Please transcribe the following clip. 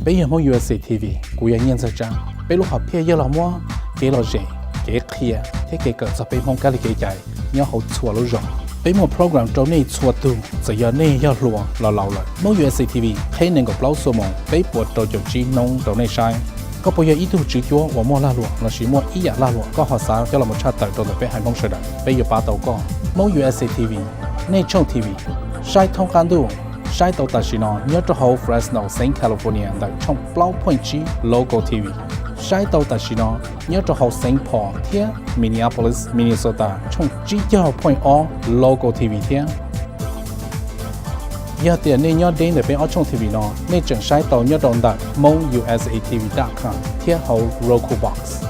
Peb yog Hmoob U S A T V, kuv yog Nyiaj Ntxawg Tsab. Peb lub hom phiaj yog los muab kev lom zem, kev qhia thiab kev kawm txog peb Hmoob kab li kev cai nyob hauv txhua lub zos. Peb muaj program rau nej txhua tug, txawm yog nej yog hluas los laus lawm. Hmoob U S A T V qheb nees nkaum plaub xuab moos peb puas rau caum tsib hnub rau nej saib. Koj puas yog ib tug tswv cuab uas muaj lag luam lossis muaj ib yam lag luam koj ho xav coj los tshaj tawm rau ntawm peb haiv Hmoob sawv daws, peb yuav pab tau koj. Hmoob U S A T V, nej tshooj T V saib thoob qab ntuj, saib tau tam sim no nyob rau hauv Fresno, xeev California ntawm tshooj plaub point tsib Local T V, saib tau tam sim no nyob rau hauv Saint Paul thiab Minneapolis, Minnesota tshooj tsib caug point ob Local T V thiab. Yog tias nej nyob deb ntawm peb ob tshooj T V no, nej tseem saib tau nyob rau ntawm Hmoob U S A T V dot com thiab hauv Roku Box.